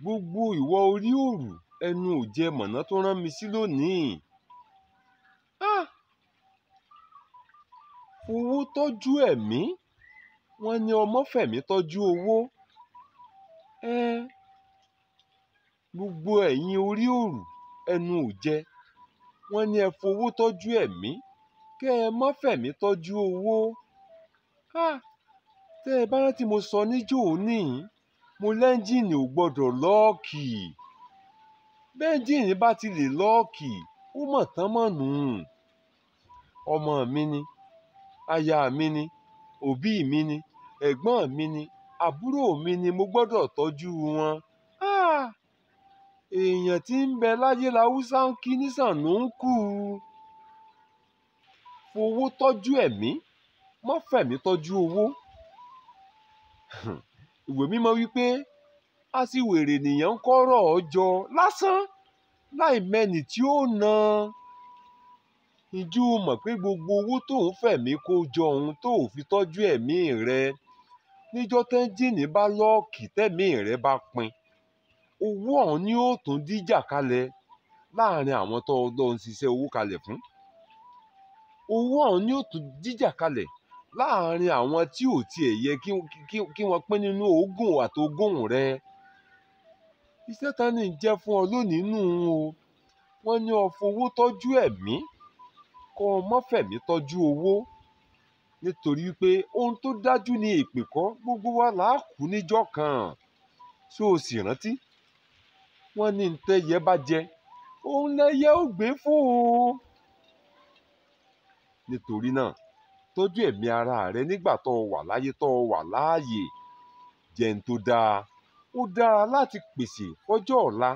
Gbogbo ìwọ orí òrù ẹnu ò jẹ mọ̀nà tó rán mi sí lónìí. Fowó tọ́jú ẹ̀mí, wọ́n ní ọmọ fẹ̀mí tọ́jú owó. Gbogbo ẹ̀yin orí òrù ẹnu ò jẹ, wọ́n ní ẹ fowó tọ́jú ẹ̀mí, kẹ́ ẹ má fẹ̀mí tọ́jú owó. Tẹ́ ẹ bá rántí mo sọ níjòóní, mo lẹ́ńjìnì ò gbọ́dọ̀ lọ́ọ̀kì. Bẹ́ńjìnì bá ti lè lọ́ọ̀kì, ó mọ̀ tán mọ̀ nù. Ọmọ mi ni, aya mi ni, òbí mi ni, ẹ̀gbọ́n mi ni, àbúrò mi ni, mo gbọ́dọ̀ tọ́jú wọn. Èèyàn tí ń bẹ láyé làwúsá ń kí nísànú ń kú. Fowó tọ́jú ẹ̀mí, má fẹ̀mí tọ́jú owó. Ìwé mímọ́ wípé aṣiwèrè nìyẹn ń kọ́rọ̀ ọjọ́ lásán láì mẹ́ni tí ó na. Ìjú mọ̀ pé gbogbo owó tó ń fẹ̀mí kó jọ ohun tó fi tọ́jú ẹ̀mí rẹ. Níjọ́ tẹ́ńjìnì bá lọ́ọ̀kì tẹ́mí rẹ bá pin, owó ọ̀hún ni ó tún díjà kalẹ̀ láàrin àwọn tó lọ ń ṣiṣẹ́ owó kalẹ̀ fún. Owó ọ̀hún ni ó tún díjà kalẹ̀ láàrin àwọn tí ò tiẹ̀ yẹ kí wọ́n pín nínú ogún àtogún rẹ. Iṣẹ́ tán ní jẹ́ fún ọ lónìí nù o. Wọ́n ní ọ fowó tọ́jú ẹ̀mí, kọ́ ọ má fẹ̀mí tọ́jú owó. Nítorí pé ohun tó dájú ni èpè kọ́, gbogbo wa là á kú níjọ́ kan. Ṣé o sì rántí? Wọ́n ní ntẹ́yẹ bá jẹ, òun lẹyẹ ó gbé fò ó. Nítorí náà, tọ́jú ẹ̀mí ara rẹ nígbà tó o wà láyé tó o wà láàyè. Jẹun tó dáa. Ó dára láti pèsè fọ́jọ́ ọ̀la.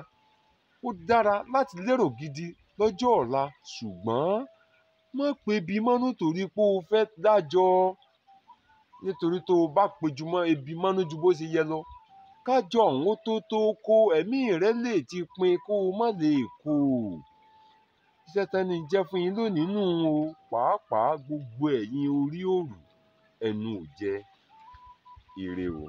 Ó dára láti lérò gidi lọ́jọ́ ọ̀la. Ṣùgbọ́n má pebi mọ́nú torí pé o fẹ́ dájọ́. Nítorí tó o bá pejú mọ́ ebi mọ́nú ju bó ṣe yẹ lọ, kájọ ọ̀hún ó tó kó ẹ̀mí rẹ lè ti pin kó o má lè kó. Iṣẹ́ tán ní jẹ́ fún yín lónìí nù o, pàápàá gbogbo ẹ̀yin orí òrù ẹnu ò jẹ. Ire o.